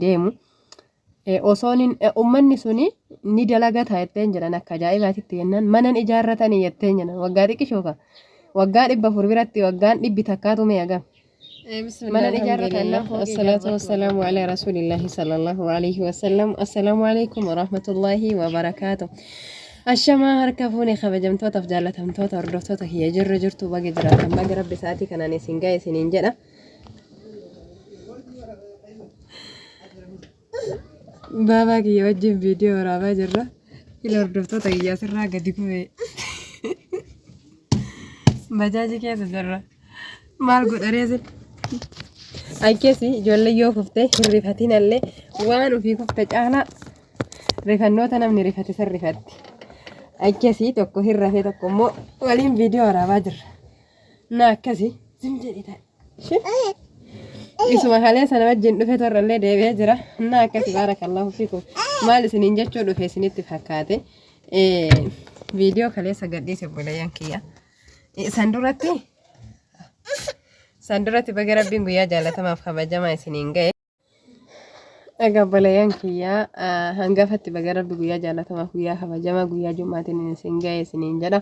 Deemu. Osoon ummanni suni ni dalagata jetteen jedhan akka ajaa'ibaatitti jennaan manan ijaarratanii jetteen jedhan waggaa xiqqishoo ka waggaa 400 biratti waggaan dhibbi takkaatu mee hagam Bismillah, manan ijaarratan alhamdulillah, nan fooqii wassalatu ijaarrachuu wassalamu ala rasulillahi sallallahu alaihi wasallam. Assalamu alaikum warahmatullahi wabarakatuh. Ashamaa harka fuune kabajamtootaaf jaallatamtoota hordoftoota kiyya jirru jirtu baga jiraatan baga rabbi sa'aatii kanaan isin ga'e isiniin jedha. Baabaa kiyya wajjin viidiyoo waraabaa jirra. Ila hordoftoota kiyya asirraa gadi kufe. Bajaajii keessa jirra. Maal godharee sin? Akkeessi ijoollee yoo kufte hin rifatinallee waan ofii kufte caalaa rifannoota namni rifate san rifatti. Akkasii tokko hin rafee tokko immoo waliin viidiyoo waraabaa jirra. Na akkasi zim jedhi taa'e. Isuma kalee sana wajjin dhufe torrallee deebi'ee jira. Na akkasi baarakallahu fikum. Maal isiniin jechuu dhufe isinitti fakkaate. Viidiyoo kaleessa gadhiise obboleeyyan kiyya. San duratti san duratti baga rabbiin guyyaa jaalatamaaf kabajamaa isiniin ga'e. Egaa obboleeyyan kiyya hangafatti baga rabbi guyyaa jaalatamaa guyyaa kabajamaa guyyaa jum'aatiin isin ga'e isiniin jedha.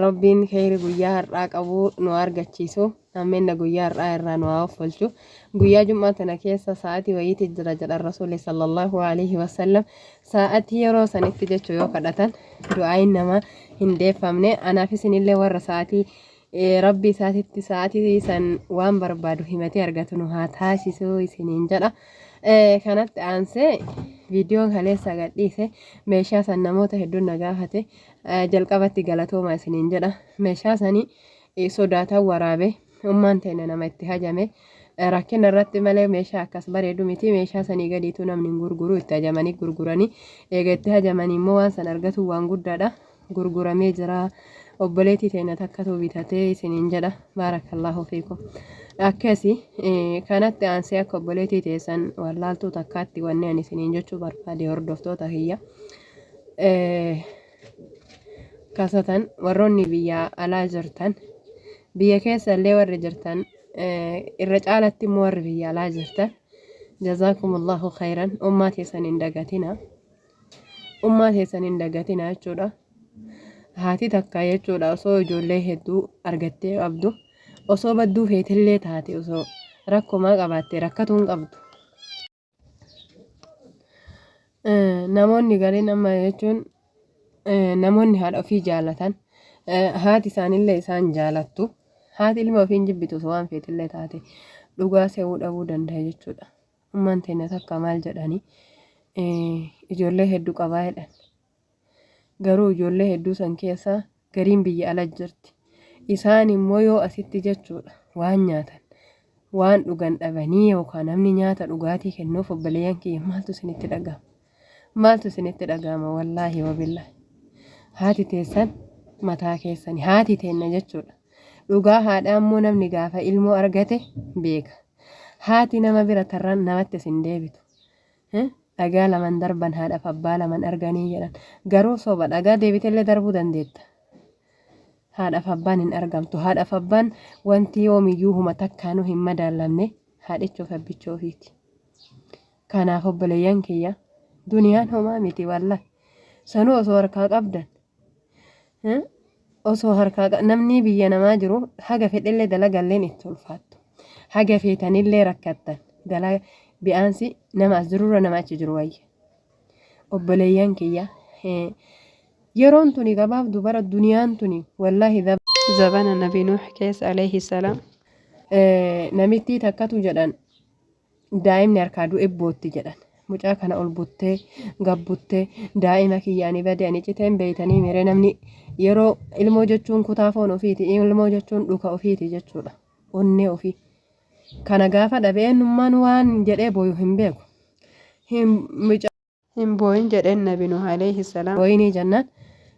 Rabbiin kheyri guyyaa har'aa qabu nu argachiisu. Ammeenna guyyaa har'aa irraa nu haa offolchu. Guyyaa jum'aa tana keessa sa'aatii wayiiti jira jedhan Rasuulli sallallahu alaihi wasallam. Sa'aatii yeroo sanitti jechuu yoo kadhatan du'aayin namaa hin deeffamne. Anaaf isinillee warra sa'aatii Rabbii isaatitti sa'aatii san waan barbaadu himatee argatu nu haa taasisu isiniin jedha. Kanatti aansee viidiyoon kaleessa gadhiise meeshaa san namoota hedduun na gaafate jalqabatti galatoomaa isiniin jedha. Meeshaa sanii sodaatan waraabe ummaan teenya nama itti hajame rakkina irratti malee meeshaa akkas bareedu miti meeshaa sanii gadiituu namni hin gurguru itti hajamanii gurguranii eega itti hajamanii immoo waan san argatu waan guddaadha. Gurguramee jira obboleetii teenya takkatu bitatee isiniin jedha baarakallaahu fiikum akkasi kanatti aansee akka obboleetii teessan wallaaltuu takkaatti wanni ani isiniin jechuu barbaade hordoftoota kiyya kasatan warroonni biyya alaa jirtan biyya keessa illee warri jirtan irra caalatti immoo warri biyya alaa jirtan jazaakumullahu khayran ummaa teessan hin dagatina. Ummaa teessan hin dagatinaa jechuudha. Haati takka jechuudha osoo ijoollee hedduu argattee qabdu osoo badduu feetillee taate osoo rakkomaa qabaatte rakkatuu hin qabdu. Namoonni gariin amma jechuun namoonni haadha ofii jaalatan haati isaanillee isaan jaalattu haati ilma ofii hin jibbitu osoo waan feetillee taate dhugaa se'uu dhabuu danda'a jechuudha. Ummaan teenya takka maal jedhani ijoollee hedduu qabaa jedhan. Garuu ijoollee hedduu san keessa gariin biyya ala jirti. Isaan immoo yoo asitti jechuudha waan nyaatan waan dhugan dhabanii yookaan namni nyaata dhugaatii kennuuf obboleeyyan kiyya maaltu isinitti dhaga'ama? Maaltu isinitti dhaga'ama wallaahi wabillaahi. Haati teessan mataa keessani haati teenna jechuudha. Dhugaa haadhaa immoo namni gaafa ilmoo argate beeka. Haati nama bira tarraan namatti isin deebitu. Dhagaa laman darban haadhaaf abbaa laman arganii jedhan. Garuu soba dhagaa deebitellee darbuu dandeetta. Haadhaaf abbaan hin argamtu. Haadhaaf abbaan wanti yoomiyyuu huma takkaanuu hin madaalamne haadhichoof abbichoo ofiiti. Kanaaf obboleeyyan kiyya duniyaan homaa miti wallahi. Sanuu osoo harkaa qabdan Osoo harkaa namni biyya namaa jiru haga fedhellee dalagalleen itti ulfaattu. Haga feetanillee rakkattan. Dala bi'aansi nama as jirurra nama achi jiru wayya. Obboleeyyan kiyya yeroon tuni gabaabdu bara duniyaan tuni wallaahi Zabana Nabi Nuuh keessa alayhi salaam. Namittii takkatu jedhan Daa'imni harkaa du'e bootti jedhan. Mucaa kana ol buttee gad buttee daa'ima kiyya ani bade ani citeen beeytanii miree namni yeroo ilmoo jechuun kutaa foon ofiiti ilmoo jechuun dhuka ofiiti jechuudha. Onnee ofii. Kana gaafa dhabe eenyummaan waan jedhee booyu hin beeku. Hin mucaa. Hin booyin jedheen Nabi Nuuh aleyhi salaam. Booyinii jennaan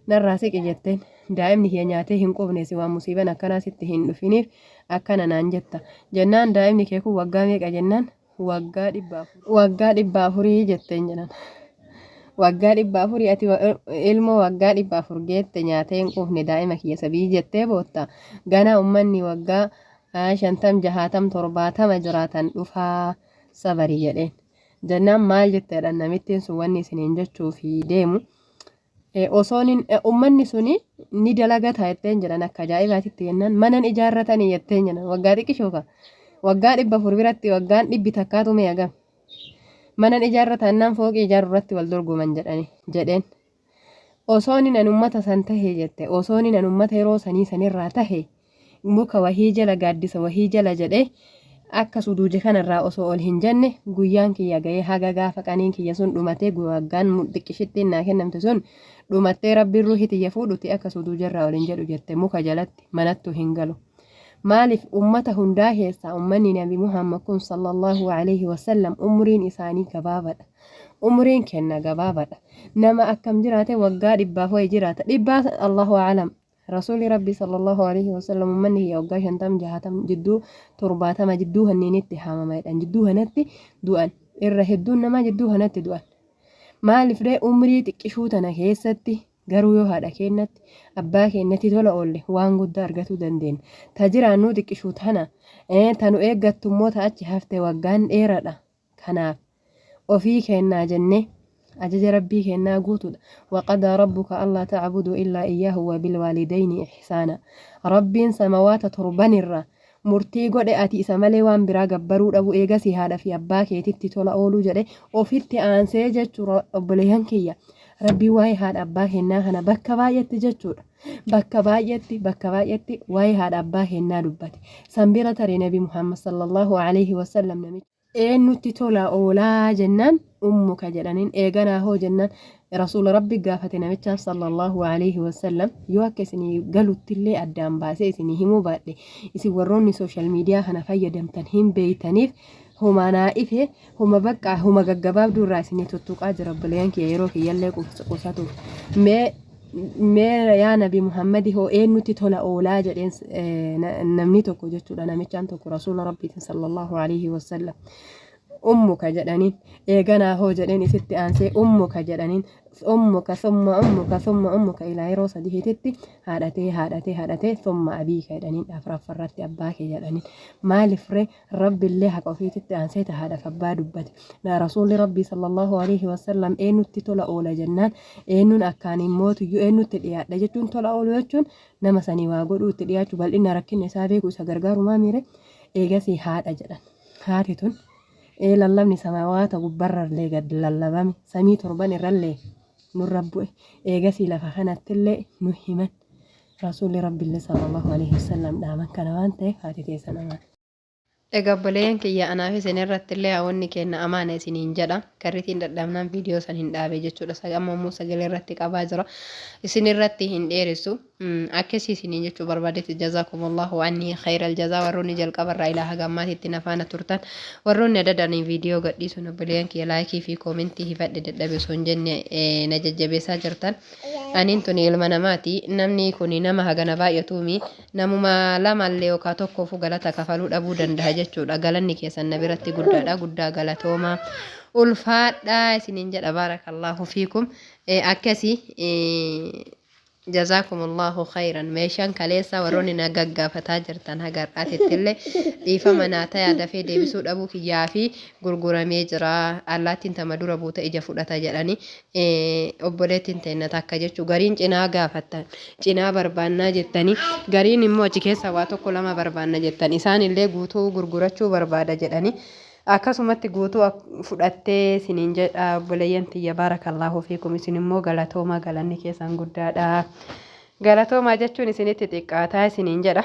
narraa siqi jetteen daa'imni kiyya nyaatee hin quufne si waan musiiban akkanaa sitti hin dhufiniif akkana naan jetta jennaan daa'imni kee kun waggaa meeqa jennaan waggaa 400 waggaa 400 jetteen jedhan waggaa 400 ati ilmoo waggaa 400 geette nyaatee hin quufne daa'ima kiyya sabii jettee bootta ganaa ummanni waggaa 50 60 70 jiraatan dhufaa. Sabari jedheen. Jennaan maal jette jedhan namittiin sun wanni isiniin jechuufi deemu. Osoon ummanni suni ni dalagata jetteen jedhan akka ajaa'ibaatitti jennaan manan ijaarratanii jetteen jedhan waggaa xiqqishoo ka waggaa 400 biratti waggaan dhibbi takkaatu mee hagam manan ijaarratannaan fooqii ijaaru irratti wal dorgoman jedhani jedheen. Osoonin an ummata san tahe jette, osoonin an ummata yeroo sanii sanirraa tahe, muka wahii jala, gaaddisa wahii jala jedhee, akka suduuje kanarraa osoo ol hin jenne, guyyaan kiyya gayee haga gaafa qaniin kiyya sun dhumatee waggaan xiqqishittiin naa kennamte sun dhumattee Rabbiin ruuhii tiyya fuudhuti akka suduujerraa ol hin jedhu jette muka jalatti, manattuu hin galu. Maaliif ummata hundaa keessaa ummanni Nabi Muhammad kun sallallahu aleyhi wasallam umriin isaanii gabaabadha. Umriin kenna gabaabadha. Nama akkam jiraate waggaa dhibbaaf wayi jiraata. Dhibbaa Allahu a'alam. Rasuulli Rabbii sallallahu alaihi wasallam ummanni kiyya waggaa 50 60 jidduu 70 jidduu kanniinitti haamama jedhan. Jidduu kanatti du'an. Irra hedduun namaa jidduu kanatti du'an. Maaliif ree umrii xiqqishuu tana keessatti garuu yoo haadha keennatti abbaa keennatti tola oolle waan guddaa argatuu dandeenna. Ta jiraannuu xiqqishuu tana ta nu eeggattu immoo ta achi hafte waggaan dheeradha. Kanaaf ofii keennaa jennee ajaja Rabbii keennaa guutuudha. Waqadaa rabbuka allaa ta'buduu illaa iyyaahu wabilwaalidayni ihsaana. Rabbiin samawaata torbanirraa murtii godhe ati isa malee waan biraa gabbaruu dhabuu eegasii haadha fi abbaa keetitti tola ooluu jedhe ofitti aansee jechuu obboleeyyan kiyya. Rabbiin waa'ee haadha abbaa keennaa kana bakka baay'etti jechuudha. Bakka baay'etti bakka baay'etti waa'ee haadha abbaa keennaa dubbate. San bira taree Nabi Muhammad sallallahu alaihi wasallam namicha eennutti tola oolaa jennaan ummuka jedhaniin eeganaa hoo jennaan rasuula rabbi gaafate namichaan sallallahu alaihi wasallam yoo akka isinii galuttillee addaan baasee isinii himuu baadhe isin warroonni sooshaal miidiyaa kana fayyadamtan hin beeytaniif homa naa ife homa baqqaa homa gaggabaabduu irraa isinii tuttuqaa jira obboleeyyan kiyya yeroo kiyyallee qusatuuf mee mee yaa nabi muhammadi hoo eenyutti tola oolaa jedheen namni tokko jechuudha namichaan tokko rasuula rabbiitiin sallallahu alaihi wasallam ummuka jedhaniin eeganaa hoo jedheen isitti aansee ummuka jedhaniin ummuka summa ummuka summa ummuka ilaa yeroo sadiititti haadhatee haadhatee haadhatee summa abiika jedhaniin afraffarratti abbaa kee jedhaniin maaliif ree Rabbillee haqa ofiititti aansee ta haadhaf abbaa dubbate. Na Rasuulli Rabbii sallallahu aleyhi wasallam eennutti tola oola jennaan eennuun akkaaniin mootuyyu eennutti dhiyaadha jechuun tola ooluu jechuun nama sanii waa godhuu itti dhiyaachuu bal'inna rakkinna isaa beekuu isa gargaaru maamiire eegasii haadha jedhan. Haati tun ee lallabni samaawaata gubbarrallee gad lallabame samii torban irrallee nurra bu'e eegasii lafa kanattillee nu himan. Rasuulli Rabbiillee sallallahu aleyhi wasallam dhaaman kana waan ta'eef haati teessan amaana. Egaa obboleeyyan kiyya anaaf isin irrattillee haawwanni keenna amaana isiniin jedha. Karritiin dadhabnaan viidiyoo san hin dhaabe jechuudha. Amma immoo sagalee irratti qabaa jira. Isin irratti hin dheeressu. Akkasii isiniin jechuu barbaadetti jazaakumullahu annii khayral jazaa warroonni jalqabarraa ilaa haga ammaatitti na faana turtan. Warroonni adadanii viidiyoo gadhiisuun obboleeyyan kiyya laayikii fi koomentii hifadhe dadhabe osoo hin jenne na jajjabeessaa jirtan. Aniin tuni ilma namaati. Namni kuni nama hagana baay'atuumi. Namuma lamallee yookaa tokkoofu galata kafaluu dhabuu dandaha jechuudha. Galanni keessan na biratti guddaadha. Guddaa galatoomaa. Ulfaadhaa isiniin jedha baarakallaahu fiikum. Akkasi Jazaakumullahu khayran. Meeshaan kaleessaa warroonni na gaggaafataa jirtan haga har'aatittillee dhiifama naa tayaa dafee deebisuu dhabuu kiyyaa fi gurguramee jira. Allaattiin tama dura buute ija fudhata jedhani. Obboleettiin teenna takka jechuu gariin cinaa gaafattan cinaa barbaannaa jettanii gariin immoo achi keessa waa tokko lama barbaanna jettan isaan illee guutuu gurgurachuu barbaada jedhanii akkasumatti guutuu fudhattee isiniin jedha obboleeyyan tiyya baarakallaahu fiikum isin immoo galatoomaa galanni keessan guddaadha galatoomaa jechuun isinitti xiqqaataa isiniin jedha.